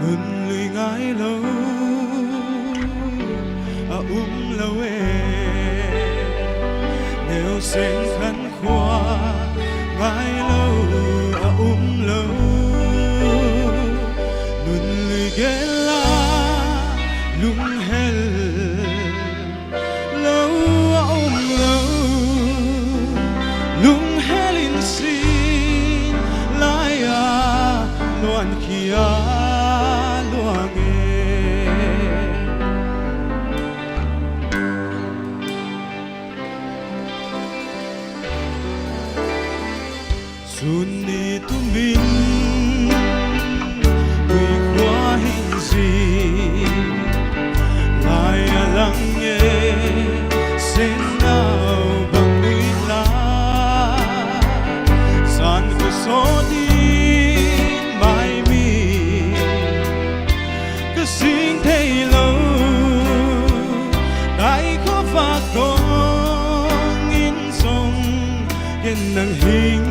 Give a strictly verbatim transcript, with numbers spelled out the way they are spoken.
Nun lui ngai lou a um lou e. Neo seng khan khua ngai lou a um lou. Nun lui gel a lunghel lou a um lou. Lunghel in sin lai a nuan khia luang e. Sun ni tumin tui khua hin ji lai a lang e. Sen nau bang lui la san ko so din mai mi ka sing thei lou. Kai kho va kong in song ken nang hing